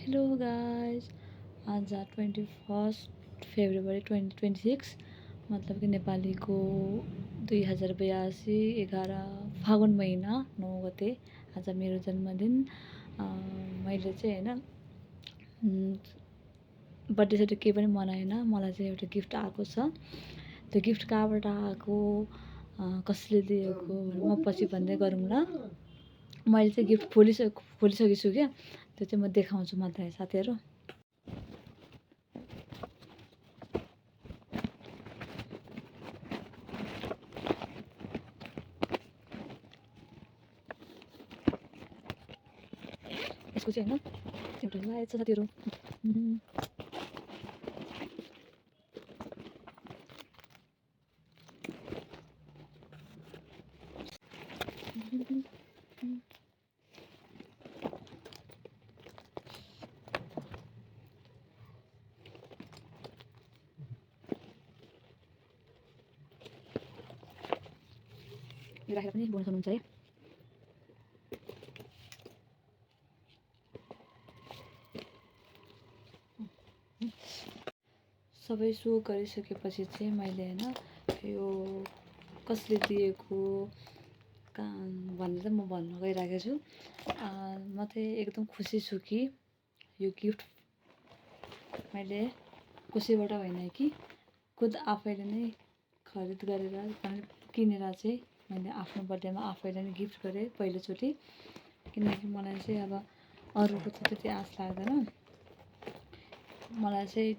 Hello guys, आज 21 February 2026 मतलब कि नेपालीको 2082 11 फागुन महिना 9 गते आज मेरो जन्मदिन। मैले चाहिँ बर्थडे सेट केही पनि मनाएन। मलाई चाहिँ एउटा गिफ्ट आएको छ। त्यो गिफ्ट कहाँबाट आएको, कसले दिएको म पछि भन्दै गरौँला। मैले चाहिँ गिफ्ट खोलिसकेको छु क्या। त्यो चाहिँ म देखाउँछु मात्रै साथीहरू। यसको चाहिँ एउटा लागेको छ साथीहरू। यो राखेर पनि बोल्न सक्नुहुन्छ है। सबै सो गरिसकेपछि चाहिँ मैले यो कसले दिएको कहाँ भनेर म भन्न गइरहेको छु। म चाहिँ एकदम खुसी छु कि यो गिफ्ट मैले कसैबाट होइन कि खुद आफैले नै खरिद गरेर किनेर चाहिँ मैले आफ्नो बर्थडेमा आफैले नै गिफ्ट गरेँ पहिलोचोटि। किनकि मलाई चाहिँ अब अरूको त त्यति आश लाग्दैन। मलाई चाहिँ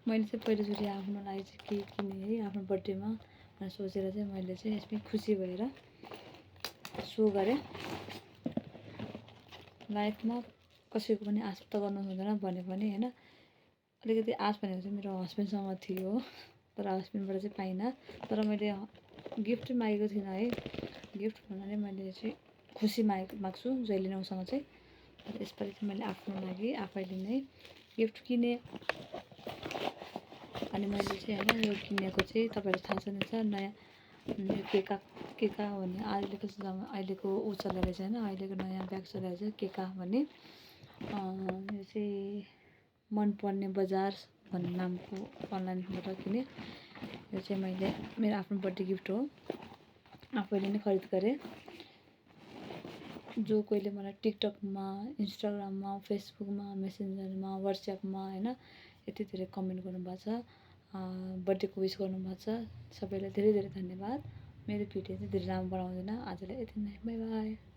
मैले चाहिँ पहिलोचोटि आफ्नो लागि चाहिँ केही किनेँ है आफ्नो बर्थडेमा भनेर सोचेर चाहिँ मैले चाहिँ यसमै खुसी भएर सो गरेँ। लाइफमा कसैको पनि आश त गर्नु हुँदैन भने पनि होइन। अलिकति आश भनेको चाहिँ मेरो हस्बेन्डसँग थियो, तर हस्बेन्डबाट चाहिँ पाइनँ। तर मैले गिफ्ट चाहिँ मागेको थिइनँ है। गिफ्ट भन्नाले मैले चाहिँ खुसी माग्छु जहिले नै उसँग चाहिँ। तर यसपालि चाहिँ मैले आफ्नो लागि आफैले नै गिफ्ट किनेँ। अनि मैले चाहिँ यो किनेको चाहिँ तपाईँलाई थाहा छैन छ नयाँ केका भन्ने अहिलेको ऊ चलेर चाहिँ अहिलेको नयाँ ब्याग चलेर चाहिँ केका भन्ने। यो चाहिँ मनपर्ने बजार भन्ने नामको अनलाइनबाट किनेँ। यो चाहिँ मैले मेरो आफ्नो बर्थडे गिफ्ट हो, आफैले नै खरिद गरेँ। जो कोहीले मलाई टिकटकमा, इन्स्टाग्राममा, फेसबुकमा, मेसेन्जरमा, वाट्सएपमा होइन यति धेरै कमेन्ट गर्नुभएको छ, बर्थडेको विस गर्नुभएको छ। सबैलाई धेरै धेरै धन्यवाद। मेरो भिडियो चाहिँ धेरै राम्रो बनाउँदैन। आजलाई यति नै, बाई बाई।